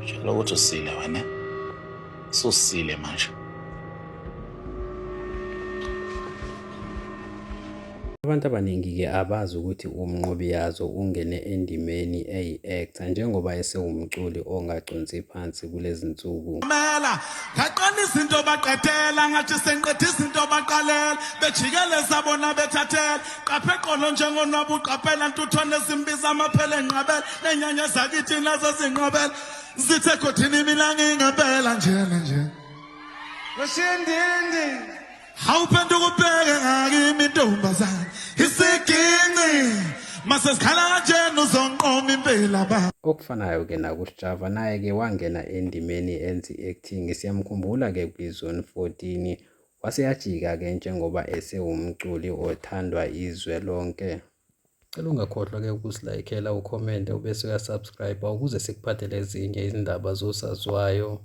Tshela ukuthi usile wena. Susile manje. Abantu abaningi-ke abazi ukuthi uMnqobiyazo ungene endimeni eyi-actor njengoba esewumculi ongaconsi phansi kulezi nsuku. Mela ngaqala izinto baqedela ngathi sengiqeda izinto baqalela bejikeleza bona bethathela qaphe qolo njengonwabu uqaphela ntuthwane ezimbiza amaphele enqabela nenyanya zakithi nazo zinqabela zithe godini mina ngingempela njena nje Weshindindi. Awuphenduka ubheke ngakimi intombazane isiginci mase sikhala kanjena uzonqoma impela ba Okufanayo-ke nakuSjava naye-ke wangena endimeni enza i-acting siyamkhumbula-ke kwi-Zone 14 wase yajika-ke njengoba esewumculi othandwa izwe lonke. Cela ungakhohlwa-ke ukusilaykhela ukhomente ubese uyasubscribe ukuze sikuphathele ezinye izindaba zosaziwayo.